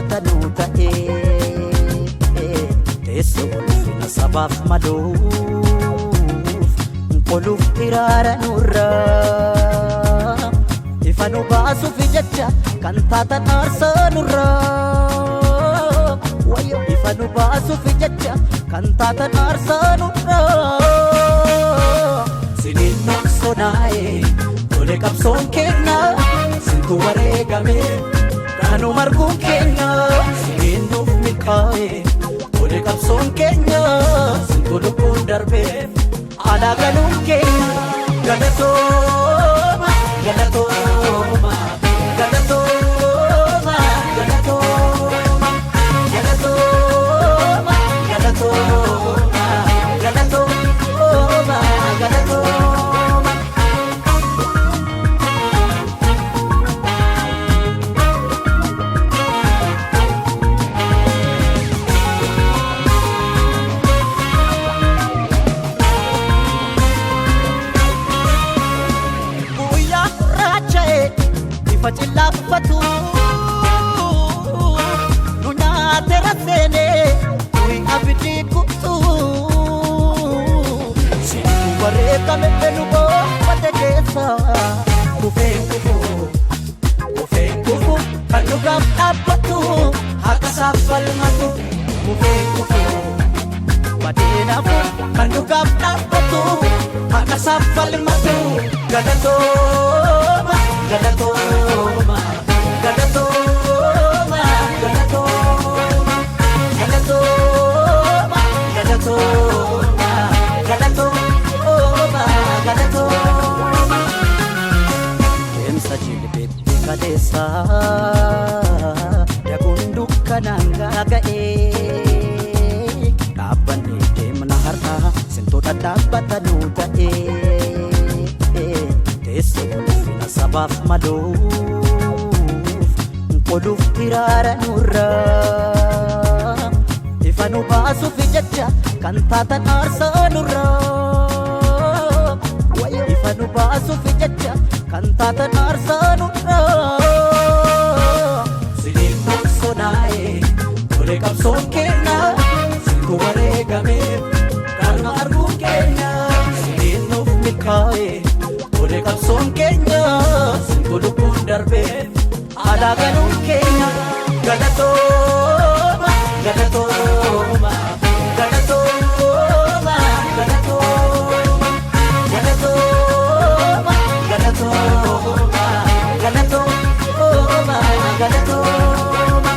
dhadhaabbata nuu ta'ee teessoo ulfina sabaaf maluuf qoluuf hiraara nurraa ifa nu baasuuf jecha kan taatan aarsaa nurraa wayyo ifa nu baasuuf jecha kan taatan aarsaa nurraa siniin maqsonaa'e tole qabsoon keenya sintu wareegame kanu marguun keenya siniin nuuf milkaa'e tole qabsoon keenya sintu lubbuun darbeef alaa galuun keenya galatooma galatooma galatooma galatooma galatooma galatooma galatooma galatooma. Guyyaa gurraacha'e ifa cillaa uffatu nu nyaate raseenee nuyi abidii kutu sintu wareegame nu boonfate keessa kufeen kufu kufeen kufu kan dhugaaf dhaabbatu haqa isaaf falmatu kufeen kufu badeenafu kan dhugaaf dhaabbatu haqa isaaf falmatu galatooma galatooma galatooma galatooma galatooma galatooma galatooma galatooma. Deemsa jilbeetti kaleessa daguun dukkanaan gaaga'ee dhaabbannee deemna har'a sintoota dhaabbata nuu ta'ee teessoo ulfina sabaaf maluuf qoluuf hiraara nurraa ifa nu baasuuf jecha kan taatan aarsaa nurraa wayyo ifa nu baasuuf jecha kan taatan aarsaa nurraa siniin maqsonaa'e tole qabsoon keenya sintu wareegame karma arguun keenya siniin nuuf milkaa'e tole qabsoon keenya sintu lubbuun darbeef alaa galuun keenya galatooma galatooma galatooma galatooma galatooma galatooma galatooma galatooma.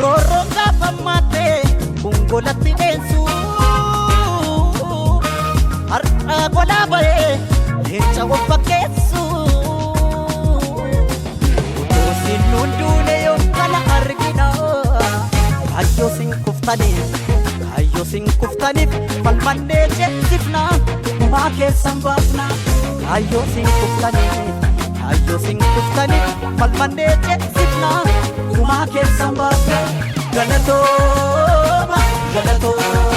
Roorroon gaafa maattee kun golatti dheensu har'a golaa bahee leenca of fakkeessu. Utuu sin hunduune yoo kana argina kaayyoo sin kuftaniif kaayyoo sin kuftaniif falmannee ceesifna gumaa keessan baafna kaayyoo sin kuftaniif kaayyoo sin kuftaniif falmannee ceesifna gumaa keessan baafna galatooma galatooma.